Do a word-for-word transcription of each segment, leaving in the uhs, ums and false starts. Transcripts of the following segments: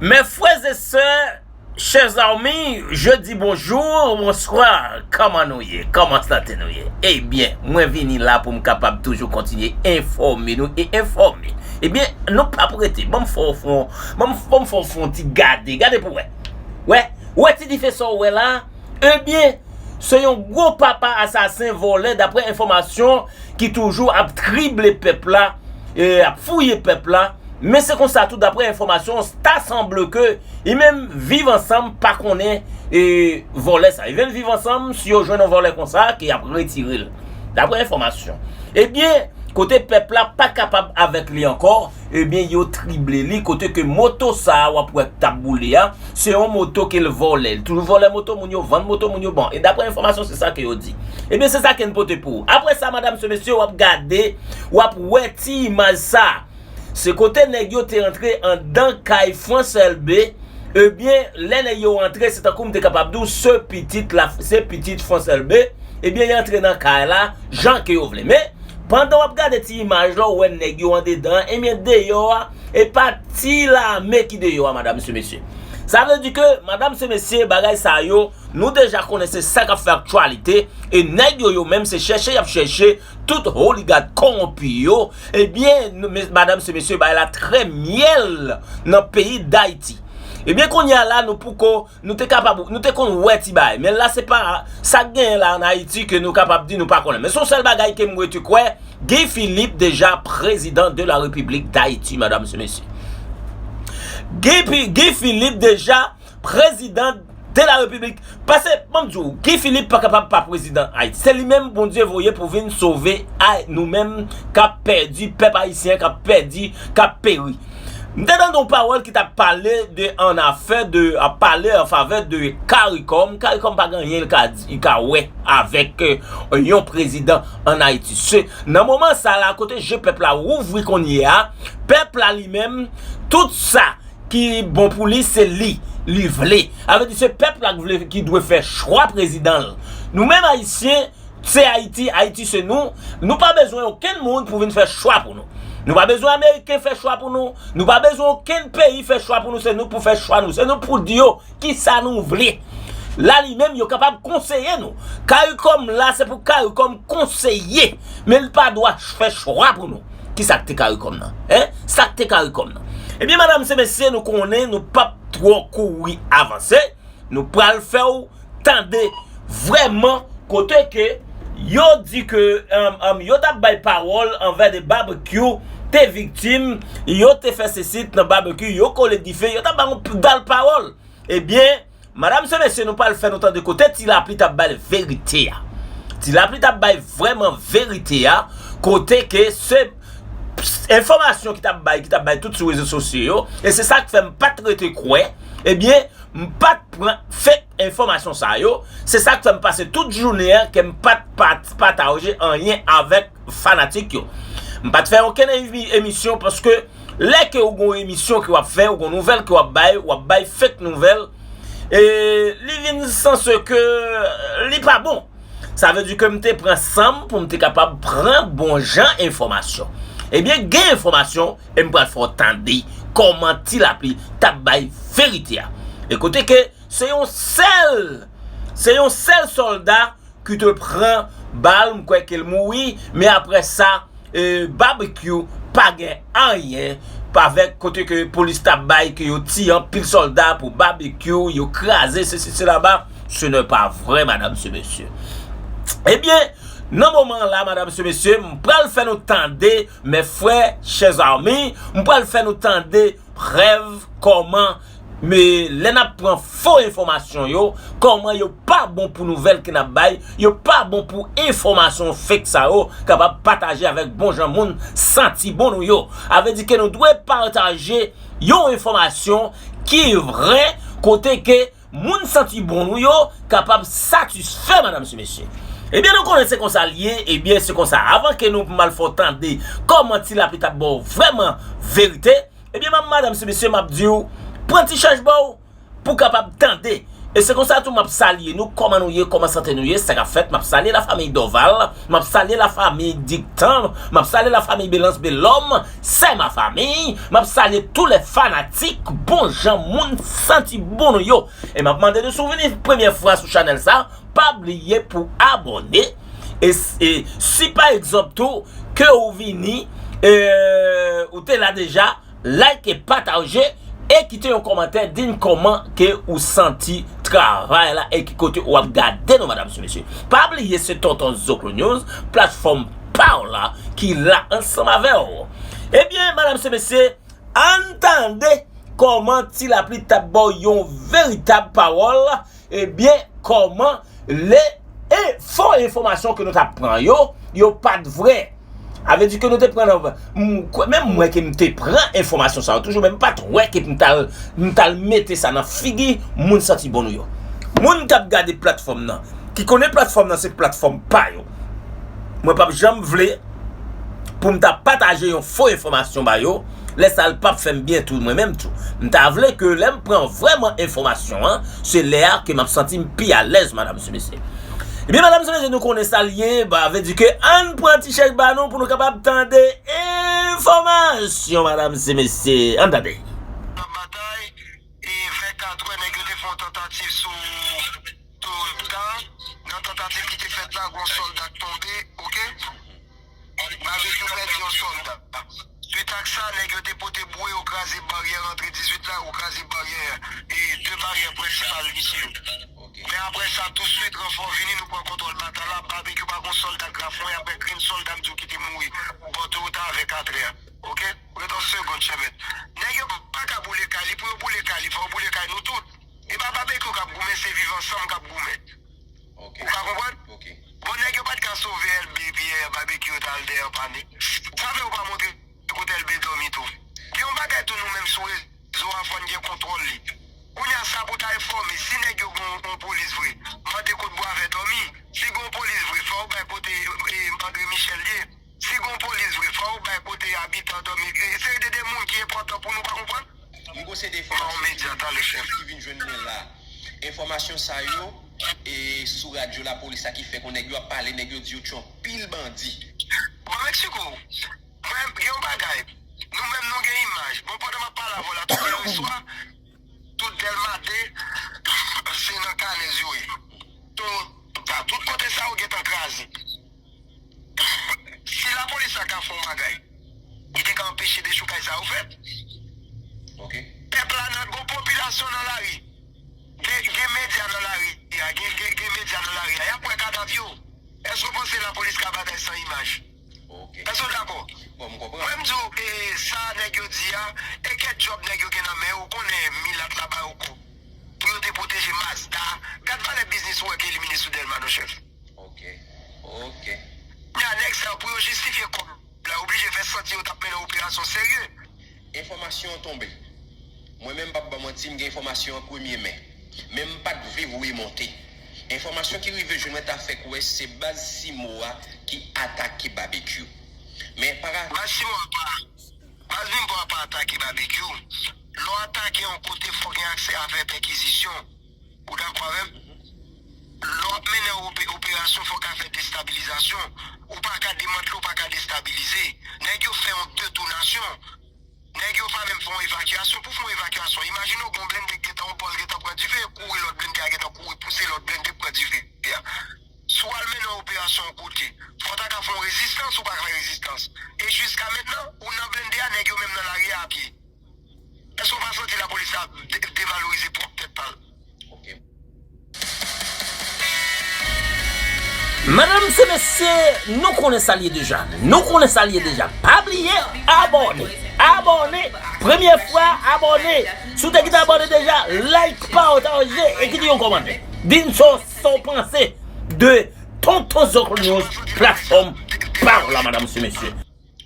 Mes frères et sœurs, chers amis, je dis bonjour, bonsoir. Kòman nou ye? Kòman sante nou ye? Ebyen, mwen vini la pou m kapab toujou kontinye enfòme nou e enfòme. Ebyen, nou p ap rete. Ban m fè w fè w, ban m, ban m fè w fè w ti gade. Gade pou wè. Wè, wè ti dife sa w wè la? Ebyen, se yon gwo papa asasen vòlè, daprè enfòmasyon ki toujou ap trible pèp la, e, ap fouye pèp la. Men se konsa tou, daprè enfòmasyon, ta sanble ke li menm Viv Ansanm pa konnen, e, vòlè sa. Li menm Viv Ansanm, si yo jwenn yon vòlè konsa, ke y ap retire l. Daprè enfòmasyon. Ebyen, kote pèp la pa kapab avèk li ankò, ebyen, yo trible li, kote ke moto sa a w ap wè k t ap boule a, se yon moto ke l vòlè. L toujou vòlè moto moun yo, vann moto moun yo, bon. E daprè enfòmasyon, se sa ke yo di. Ebyen, se sa ke n pote pou ou. Apre sa, madam, se mesye, w ap gade, w ap wè ti imaj sa a. Se kote nèg yo te antre anndan kay Frans Elbe. Ebyen, lè nèg yo antre, se tankou m te kapab di w, se pitit la, se pitit Frans Elbe. Ebyen, y antre nan kay la, jan ke yo vle. Men, pandan w ap gade ti imaj la, w wè nèg yo andedan, ebyen, deyò a, e pa ti lame ki deyò a, madam, se mesye. Sa vle di ke, madam, se mesye, bagay sa yo, nou deja konnen se sa k ap fè aktyalite, e nèg yo, yo menm, se chèche y ap chèche tout oligat kowonpi yo, ebyen, nou, mes-, madam, se mesye, bagay la trè myèl nan peyi Dayiti. Ebyen, kounye a la, nou poko, nou te kapab, nou te konn wè ti bagay. Men la, se pa sa k genyen la ann Ayiti ke nou kapab di nou pa konnen. Men se yon sèl bagay ke m rete kwè, Guy Philippe deja président de la République d'Haïti, madam, se mesye. Guy, Guy Philippe deja président de la République. Paske, ban m di w, Guy Philippe pa kapab pa prezidan Ayiti. Se li menm Bondye voye pou vin sove ay-, nou menm k ap pèdi, pèp ayisyen k ap pèdi, k ap peri. M te tande yon pawòl ki t ap pale de, an afè de, ap pale an favè de Caricom. Caricom pa gen anyen l ka di, l ka wè avèk, euh, yon prezidan ann Ayiti. Se, nan moman sa la, kote je pèp la ouvri kounye a, pèp la li menm, tout sa ki bon pou li, se li, li vle. Sa vle di se pèp la ki vle, ki dwe fè chwa prezidan l. Nou menm ayisyen, se Ayiti, Ayiti se nou. Nou pa bezwen okenn moun pou vin fè chwa pou nou. Nou pa bezwen Ameriken fè chwa pou nou. Nou pa bezwen okenn peyi fè chwa pou nou. Se nou pou fè chwa nou. Se nou pou di yo kisa nou vle. La li menm, yo kapab konseye nou. Caricom la, se pou Caricom konseye. Men li pa dwa ch-, fè chwa pou nou. Kisa k te Caricom nan? Hein? Sa k te Caricom nan? Ebyen, madam, se mesye, nou konnen, nou p ap twò kouri avanse. Nou pral fè w tande vrèman kote ke yo di ke, um, um, yo t ap bay pawòl anvè de Barbecue te viktim, yo te fè sesi nan Barbecue, yo kole dife, yo t ap bay yon dal pawòl. Ebyen, madam se mesye, nou pral fè nou tande kote Ti Lapli t ap bay verite a. Ti Lapli t ap bay vrèman verite a, kote ke se enfòmasyon ki t ap bay, ki t ap bay tout sou rezo sosyo yo, e se sa k fè m pa t rete kwè, ebyen, m pa t pran fake enfòmasyon sa yo, se sa k fè m pase tout jounen an ke m pa t pat-, pataje anyen avèk fanatik yo. M pa t fè okenn evi-, emisyon paske lè ke ou gon emisyon ke w ap fè, ou gon nouvèl ke w ap bay, w ap bay fake nouvèl, e li vin sanse ke li pa bon. Sa vle di ke m te pran san m pou m te kapab pran bon jan enfòmasyon. Ebyen, gen enfòmasyon, e m pral fè w tande kòman Ti Lapli t ap bay verite a. E kote ke se yon sèl, se yon sèl sòlda ki te pran bal, m kwè ke l mouri, men apre sa, e, Barbecue pa gen anyen avèk kote ke polis t ap bay, ke yo tiye anpil sòlda pou Barbecue, yo kraze sesi, sela ba. Ce n'est pas vrai, madam, se mesye. Ebyen, nan moman la, madam, se mesye, m pral fè nou tande, mes frères, chers amis, m pral fè nou tande prèv kòman, men lè n ap pran fo enfòmasyon yo, kòman yo pa bon pou nouvèl ke n ap bay, yo pa bon pou enfòmasyon fake sa yo kapab pataje avèk bon jan moun santi bon nou yo. Sa vle di ke nou dwe pataje yon enfòmasyon ki vrè, kote ke moun santi bon nou yo kapab satisfè, madam se mesye. Ebyen, nou konnen se konsa l ye, ebyen, se konsa. Avan ke nou mal fè w tande kòman Ti Lapli t ap ba w vrèman verite, ebyen, madam se mesye, m ap di w, pran ti chèch ba w pou w kapab tande E se konsa tou m ap salye nou, kòman nou ye, kòman sante nou ye, sa k ap fèt, m ap salye lafanmi Dorval, m ap salye lafanmi Diktan, m ap salye lafanmi Belans Belòm, c'est ma famille, m ap salye tous les fanatiques, bon jan moun santi bon nou yo. E m ap mande nou, si w vini premyè fwa sou chanèl sa, pa bliye pou abòne. E, e si pa egzanp tou, ke ou vini, e, ou te la deja, like e pataje, e kite yon kòmantè, di n kòman ke ou santi travay la e ki kote ou ap gade nou, madam se mesye. Pa bliye se Tonton Zoklo News, platfòm pa w la, ki la ansanm avè w. Ebyen, madam se mesye, ann tande kòman Ti Lapli t ap ba w yon veritab pawòl, ebyen, kòman le e fo enfòmasyon ke nou t ap pran yo, yo pa t vrè. A vle di ke nou te pran nan, m, kwè, menm mwen ke m te pran enfòmasyon sa yo toujou, men m pa t wè ke m t al, m t al mete sa nan figi moun santi bon nou yo. Moun k ap gade platfòm nan, ki konnen platfòm nan se platfòm pa yo. Mwen p ap janm vle pou m ta pataje yon fo enfòmasyon ba yo, lè sa l p ap fè m byen tou mwen menm tou. M ta vle ke lè m pran vrèman enfòmasyon an, se lè a ke m ap santi m pi alèz, madam se mesye. Ebyen, madam se mesye, nou konnen sa l ye, ba, vle di ke ann pran ti chèch ba nou pou nou kapab tande enfòmasyon, madam se mesye. Ann tande. Nan batay, e vè katrè, nèg yo te fè yon tantativ sou Toyota. Nan tantativ ki te fèt la, gon sòlda k tonbe, oke? Babekyou pèdi yon sòlda. Swit ak sa, nèg yo te pote bouye, yo kraze baryè rantre dizuit la, yo kraze baryè, e de baryè prensipal misye yo. Men apre sa, touswit, ranfò vini, nou pran kontwòl batay la, Babekyou pa gon sòlda k rafwen, apre grenn sòlda m di w ki te mouri bò Toyota a vè katrè a. Oke? Ret yon segonn, chèmèt. Nèg yo pa ka boule kay li, pou yo boule kay li, fò yo boule kay nou tout. E pa Babekyou k ap goumen, se Viv Ansanm k ap goumen. Ou ka konprann? Bon, nèg yo pa t ka sove L B, Pierre, Babekyou t al dèyè anpane. Sa vle yo pa montre kote L B dòmi tou. Gen yon bagay tou nou menm sou rezo a fò n gen kontwòl li. Kounye a sa pou ta enfòme, si nèg yo gen yon, yon polis vre, mande kote bwa vè dòmi. Si gen yon polis vre, fò w bay kote, e, André Michel ye. Si gen yon polis vre, fò w bay kote abitan dòmi. E, se de, de moun ki enpòtan pou nou, pa konprann? M gon seri de enfòmasyon ki vin, ki vin jwenn mwen la. Enfòmasyon sa yo, e, sou radyo lapolis la ki fè konnen nèg yo ap pale, nèg yo di yo tchwe anpil bandi. Bon, Meksiko, mwen, gen yon bagay. Nou menm, nou gen imaj. Bon, pandan m ap pale avè w la, tout yèreswa, tout Dèlma de, se nan Kanèz yo ye. Tout, tout kote sa yo gentan kraze. Si lapolis la ka fè yon bagay, li te ka anpeche dechoukay sa yo fèt. Pèp la nan, gon popilasyon nan lari. Gen, gen medya nan lari a, gen, gen, gen medya nan lari a. Y ap wè kadav yo. Èske w panse lapolis ka batay san imaj? Èske w dakò? Mwen, m di w, e, sa nèg yo di a, e kèk djòb nèg yo gen nan men yo, ou konnen milat la ba yo kòb. Pou yo te pwoteje Mazda. Gad valè biznis ou wè k elimine sou Dèlma non, chèf. Ok. Ok. Kounye a, nèg sa yo, pou yo jistifye kòb la, oblije fè santi yo t ap mennen operasyon serye. Enfòmasyon an tonbe. Mwen menm, m p ap ba w manti, m gen enfòmasyon an premye men. Men m pa t vle voye monte. Enfòmasyon ki rive jwenn mwen ta fè kwè se baz Simo a ki atake Babekyou. Men para... Baz Simo a pa, baz Bimbo a pa atake Babekyou. Lè w atake yon kote, fò w gen aksè a fè pèkizisyon. Ou dakò avè m? Lè w ap mennen ope-, operasyon, fò w ka fè destabilizasyon. Ou pa ka demantle, ou pa ka destabilize. Nèg yo fè yon detounasyon. Nèg yo pa menm fè yon evakyasyon. Pou fè yon evakyasyon, imajine w gen yon blende k gentan, yon pòl gentan pran dife, kouri lòt blende a gentan kouri pouse lòt blende k pran dife a. Si w al mennen yon operasyon yon kote, fò w ta ka fè yon rezistans, ou pa ka fè rezistans. E jiska mentnan, ou nan blende a, nèg yo menm nan lari a apye. Èske w pa santi lapolis la de-, devalorize pwòp tèt pa l? Madanm se mesye, nou konnen sa l ye deja. Nou konnen sa l ye deja. Pa bliye abòne. Abòne. Premye fwa, abòne. Si w te kite abòne deja, like, pataje e kite yon kòmantè. Di n sa w, sa w panse de Tonton Zoklo News, platfòm pa w la, madanm se mesye.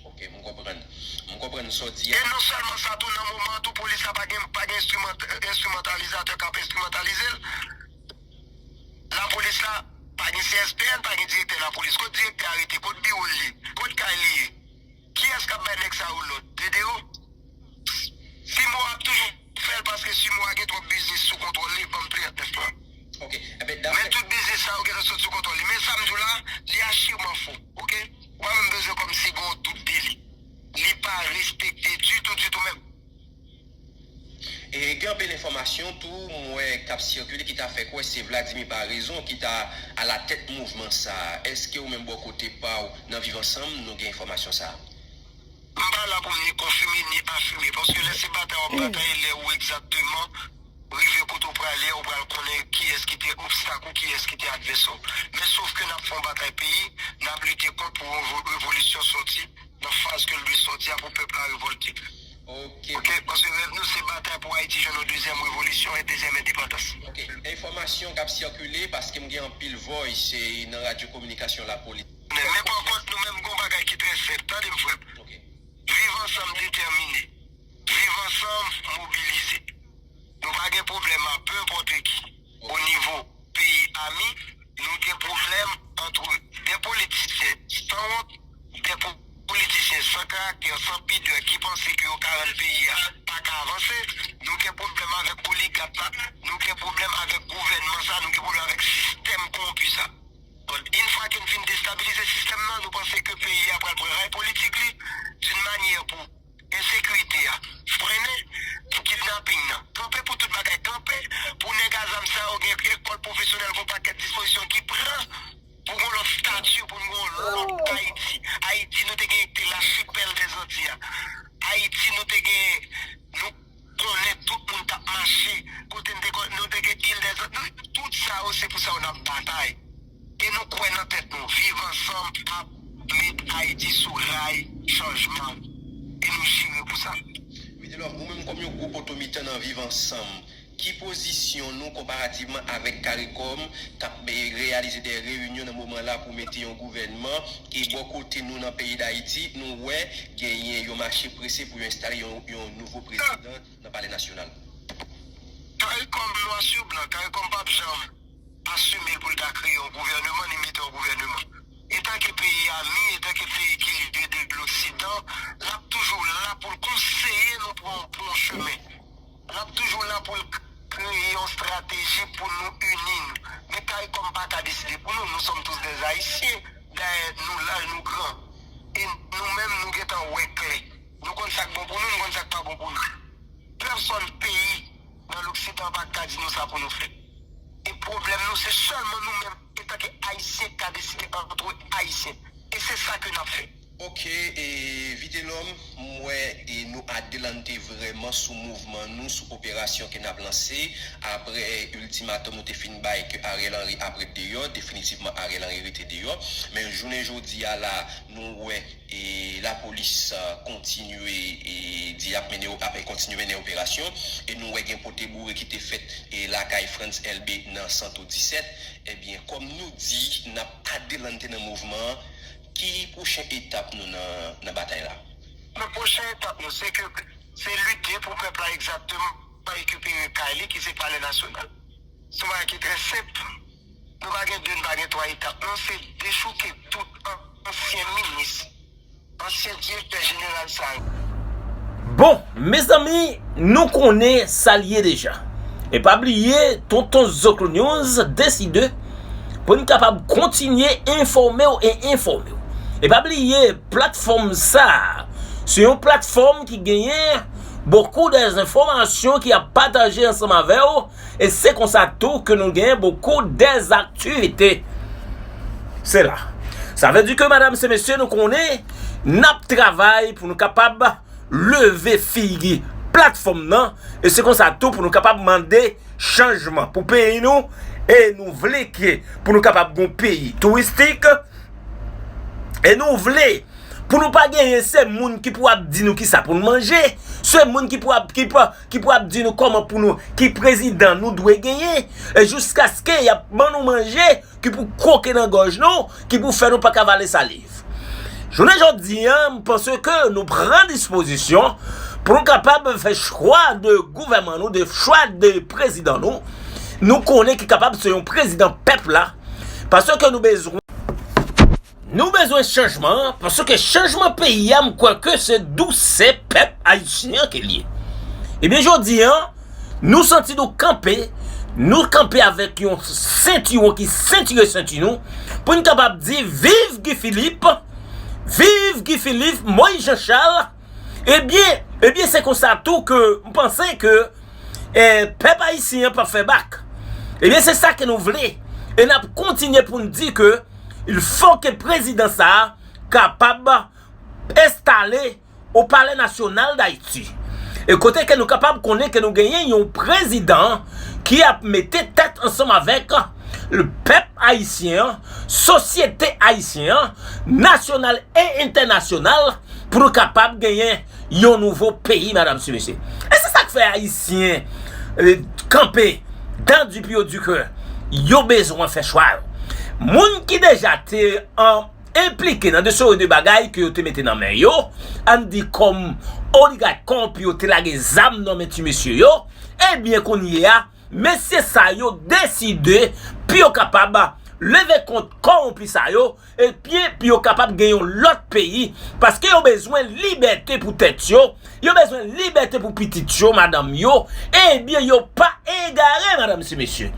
Ok, m konprann. M konprann sa w di a. E non sèlman sa tou, nan moman an tou, polis la pa gen, pa gen enstriman-, enstrimantalizatè k ap enstrimantalize l. Lapolis la, pa gen C S P N, pa gen direktè lapolis. Kot direktè a rete? Kot biwo l ye? Kot kay li ye? Kiyès k ap bay nèg sa yo lòd? Dedeo? Simo ap toujou fè l paske Simo a gen twòp biznis sou kontwòl li, ban m trannèf lan. E gen anpil enfòmasyon tou, m wè, k ap sikile ki ta fè kwè se Vladimir Paraison ki ta alatèt mouvman sa a. Èske ou menm bò kote pa w nan Viv Ansanm, nou gen enfòmasyon sa a? M pa la pou m ni konfime ni afime, paske lè se batay w ap batay, lè ou egzakteman rive kote w prale a, ou pral konnen kiyès ki te obstak ou, kiyès ki te advèsè w. Men sof ke n ap fè yon batay peyi, n ap lite kont pou yon revo-, revolisyon sòti nan faz ke l dwe sòti a pou pèp la revòlte. Ok. Ok, paske rèv nou se batay pou Ayiti jwenn yon dezyèm revolisyon e dezyèm endepandans. Ok, enfòmasyon k ap sikile, paske m gen anpil voice, e, nan radyo kominikasyon lapolis. Men, men pa kont, nou menm, gon bagay ki trè senp. Tande m, frè m. Ok. Viv Ansanm detèmine. Viv Ansanm mobilize. Nou pa gen pwoblèm a pe enpòte ki. O nivo peyi a mi, nou gen pwoblèm antre de politisyen sanwont, de po-, politisyen san karaktè, san pidè, ki panse ke yo ka rann peyi a pa ka avanse. Nou gen pwoblèm avèk oligak la, nou gen pwoblèm avèk gouvènman sa, nou gen pwoblèm avèk sistèm kowonpi sa. Bon, yon fwa ke n fin destabilize sistèm nan, nou panse ke peyi a pral pran ray politik li, d'une manière pou ensekirite a frennen, pou kidnaping nan kanpe, pou tout bagay kanpe, pou nèg a zam sa yo gen ekòl pwofesyonèl, gon pakèt dispozisyon ki pran pou gon lòt stati, pou n gon lòt Ayiti. Ayiti nou te gen te lachipèl dèzanti a. Ayiti nou te gen, nou konnen tout moun t ap mache, kote n te kon-, nou te gen il dèzanti, nou, tout sa yo se pou sa yo n ap batay. E nou kwè nan tèt nou. Viv Ansanm ap met Ayiti sou ray chanjman. E nou jire pou sa. Vitelhomme, ou menm kòm yon gwo poto mitan nan Viv Ansanm, ki pozisyon nou konparativman avèk Caricom k ap, e, reyalize de reyinyon nan moman la pou mete yon gouvènman, e bò kote nou nan peyi Dayiti, nou wè genyen yon mache prese pou yo enstale yon, yon nouvo prezidan nan Palè Nasyonal. Caricom nwa sou blan, Caricom p ap janm asime l pou l ta kreye yon gouvèneman, ni mete yon gouvèneman. Etanke peyi a mi, etanke peyi ki revye de loksidan, l ap toujou la pou l konseye nou pran, pran yon chemen. L ap toujou la pou l k-, kreye yon estrateji pou nou ini nou. Men Caricom pa ka deside pou nou, nous sommes tous des Haïtiens. Dayè, nou laj, nou gran. E nou menm, nou gentan wè klè. Nou konn sa k bon pou nou, nou konn sa k pa bon pou nou. Pèsòn peyi nan loksidan pa ka di nou sa pou nou fè. E pwoblèm nou, se sèlman nou menm, etanke Ayisyen, k ka deside antre Ayisyen. E se sa ke n ap fè. Ok, e Vitelhomme, m wè, e nou adelante vrèman sou mouvman nou, sou operasyon ke n ap lanse, apre, e, iltimatòm nou te fin bay ke Ariel Henry ap ret deyò, definitivman Ariel Henry rete deyò. Men jounen jodi a la, nou wè, e, lapolis, e, kontinye, e, di ap mennen, ap kontinye mennen operasyon, e nou wè gen pote boure ki te fèt, e, lakay Frantz Elbé nan Santo disèt. Ebyen, kòm nou di, n ap adelante nan mouvman an, ki pwochen etap nou nan, nan batay la? Men pwochen etap nou, se ke, se lite pou pèp la egzakteman rekipere kay li, ki se Palè Nasyonal. Se yon bagay ki trè senp. Nou pa gen de, nou pa gen twa etap, non, se dechouke tout an-, ansyen minis, ansyen direktè jeneral sa yo. Bon, mezanmi, nou konnen sa l ye deja. E pa bliye, Tonton Zoklo News deside pou n kapab kontinye enfòme w e enfòme w. E pa bliye, platfòm sa a, se yon platfòm ki genyen bokou de enfòmasyon ki ap pataje ansanm avè w, e se konsa tou ke nou genyen bokou de aktivite. Se la. Sa vle di ke, madam e mesye, nou konnen, n ap travay pou nou kapab leve figi platfòm nan, e se konsa tou pou nou kapab mande chanjman pou peyi nou, e nou vle ke pou nou kapab gon peyi touristik, e nou vle pou nou pa genyen se moun ki pou ap di nou kisa pou nou manje, se moun ki pou ap, ki pou, ki pou ap di nou kòman pou nou, ki prezidan nou dwe genyen, e jiskaske y ap ban nou manje, ki pou kwoke nan gòj nou, ki pou fè nou pa ka vale saliv. Jounen jodi a, m panse ke nou pran dispozisyon pou nou kapab fè chwa de gouvènman nou, de chwa de prezidan nou. Nou konnen ki kapab se yon prezidan pèp la, paske nou bezwen, nou bezwen chanjman, paske chanjman peyi a, m kwè ke se dousè pèp ayisyen an ke l ye. Ebyen, jodi a, nou santi nou kanpe, nou kanpe avèk yon sentiwon ki sentire senti nou, pou n kapab di, viv Guy Philippe, viv Guy Philippe, Moïse Jean Charles. Ebyen, ebyen, se konsa tou ke m panse ke, e, pèp ayisyen an p ap fè bak. Ebyen, se sa ke nou vle. E n ap kontinye pou n di ke il fo ke prezidan sa a kapab enstale o Palè Nasyonal d Ayiti. E kote ke nou kapab konnen ke nou genyen yon prezidan ki ap mete tèt ansanm avèk pèp ayisyen an, sosyete ayisyen an, nasyonal e entènasyonal, pou nou kapab genyen yon nouvo peyi, madam, mesye, mesye. E se sa k fè ayisyen, e, kanpe dan di pye di ke yo bezwen fè chwa yo. Moun ki deja te an enplike nan de seri de bagay ke yo te mete nan men yo, ann di kòm oligak kòwonpi yo te lage zam nan men ti mesye yo, ebyen kounye a, mesye sa yo deside pou yo kapab leve kont kòwonpi sa yo, ebyen pou yo kapab gen yon lòt peyi, paske yo bezwen libète pou tèt yo, yo bezwen libète pou pitit yo, madanm yo, ebyen yo pa egare, madam, mesye, mesye.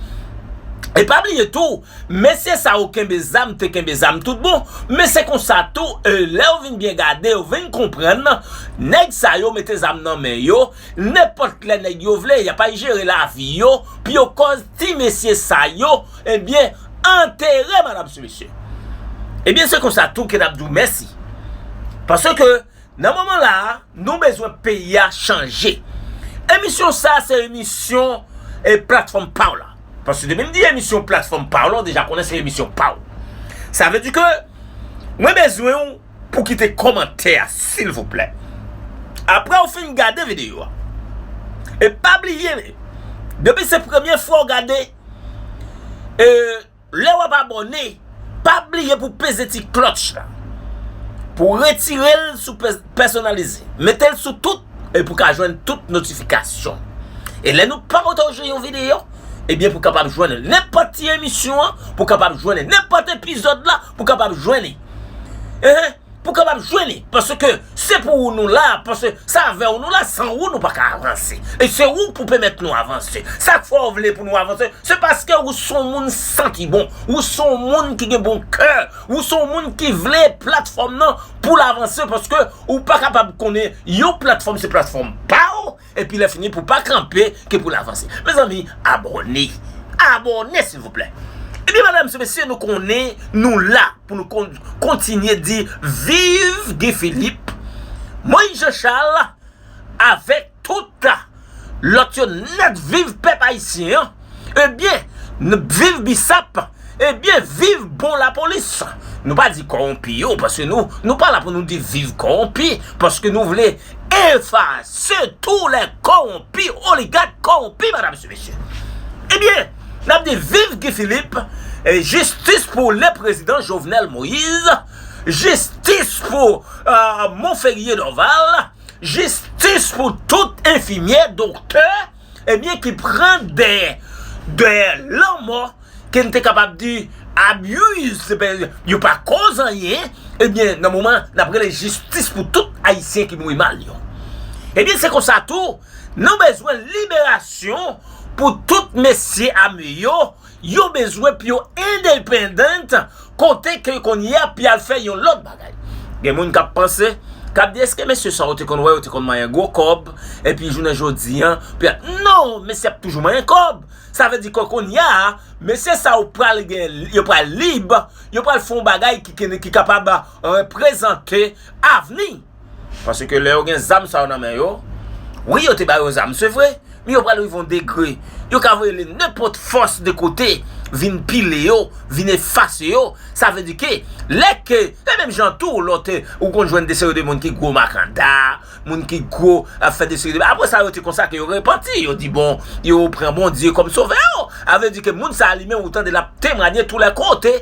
E pa bliye tou, mesye sa yo kenbe zam, te kenbe zam tout bon, men se konsa tou, e, lè yo vin byen gade, yo vin konprann, nèg sa yo mete zam nan men yo, nenpòt lè nèg yo vle, y ap al jere lavi yo, pou yo kòz ti mesye sa yo, ebyen, antere, madam, mesye, mesye. Ebyen, se konsa tou ke n ap di w mèsi. Paske, nan moman la a, nou bezwen peyi a chanje. Emisyon sa a se emisyon, e, platfòm pa w la. Paske depi m di emisyon platfòm pa w la, w deja konnen se emisyon pa w. Sa vle di ke mwen bezwen w pou kite kòmantè a, silvouplè. Apre w fin gade videyo a. E pa bliye, depi se premye fwa w gade, e, lè w ap abòne, pa bliye pou peze ti klòch la. Pou retire l sou pè-, pèsonalize. Mete l sou tout, e pou ka jwenn tout notifikasyon. E lè nou pataje yon videyo, ebyen pou kapab jwenn nenpòt ti emisyon an, pou kapab jwenn nenpòt epizòd la, pou kapab jwenn li. Enhen. Pou kapab jwenn li. Paske se pou ou nou la, paske se avè w nou la, san ou nou pa ka avanse. E se ou pou pèmèt nou avanse. Sa k fè w vle pou nou avanse, se paske ou se yon moun santi bon, ou se yon moun ki gen bon kè, ou se yon moun ki vle platfòm nan pou l avanse, paske ou pa kapab konnen yon platfòm se platfòm pa w, epi lè fini pou pa kanpe ke pou l avanse. Mezanmi, abòne. Abòne, silvouplè. Ebyen, madam, mesye, mesye, nou konnen nou la pou nou kon-, kontinye di viv Guy Philippe, Moïse Jean Charles, avèk tout lòt yo nèt, viv pèp ayisyen an. Ebyen, n-, viv bisap. Ebyen, viv bon lapolis. Nou pa di kòwonpi yo, paske nou, nou pa la pou nou di viv kòwonpi, paske nou vle efase tou lè kòwonpi, oligak kòwonpi, madam, mesye, mesye. Ebyen, n ap di viv Guy Philippe, e jistis pou le prezidan Jovenel Moïse, jistis pou, e, Monferrier Dorval, jistis pou tout enfimyè, doktè, ebyen, ki pran dèyè, dèyè lanmò, ke n te kapab di abuse, se pa, yo pa koz anyen, ebyen, nan moman, n ap rele jistis pou tout ayisyen ki mouri mal yo. Ebyen, se konsa tou, nou bezwen liberasyon pou tout mesye ame yo, yo bezwen pou yo endepandant, kote ke kounye a pou y al fè yon lòt bagay. Gen moun k ap panse, k ap di, èske mesye sa yo te konn wè, yo te konn manyen gwo kòb, epi jounen jodi a, pou y al, non, mesye ap toujou manyen kòb. Sa vle di ke kounye a, mesye sa yo pral gen, yo pral lib, yo pral fè yon bagay ki, ki, ki kapab reprezante avni. Paske lè yo gen zam sa yo nan men yo, wi, yo te ba yo zam, se vre, men yo pral rive yon degre, yo ka voye nenpòt fòs de kote vin pile yo, vin efase yo. Sa vle di ke lè ke, e menm jan tou, lòt, ou konn jwenn de seri de moun ki gwo makanda, moun ki gwo ap fè de seri de, apre sa, yo te konsa ke yo repanti, yo di, bon, yo pran Bondye kòm sovè yo. Sa vle di ke moun sa a li menm, ou tande l ap temwanye tou lè kote.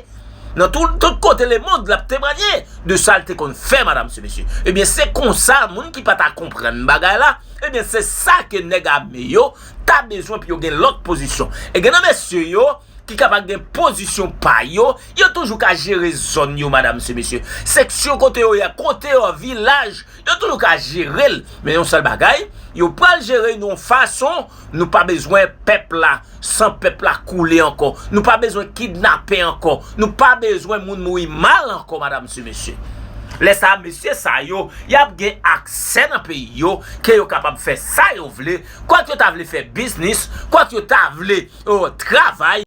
Nan tout, tout kote lemonn, l ap temwanye de sa l te konn fè, madam, mesye, mesye. Ebyen, se konsa, moun ki pa ta konprann bagay la, ebyen, se sa ke nèg ame yo ta bezwen pou yo gen lòt pozisyon. E gen nan mesye yo ki kapab gen pozisyon pa yo, yo toujou ka jere zòn yo, madam, mesye, mesye. Seksyon kote yo ye, kote yo, vilaj, yo toujou ka jere l. Men yon sèl bagay, yo pral jere l yon fason, nou pa bezwen pèp la, san pèp la koule ankò. Nou pa bezwen kidnape ankò. Nou pa bezwen moun mouri mal ankò, madam, mesye, mesye. Lè sa a, mesye sa yo, y ap gen aksè nan peyi yo, ke yo kapab fè sa yo vle, kwak yo ta vle fè biznis, kwak yo ta vle, o, travay.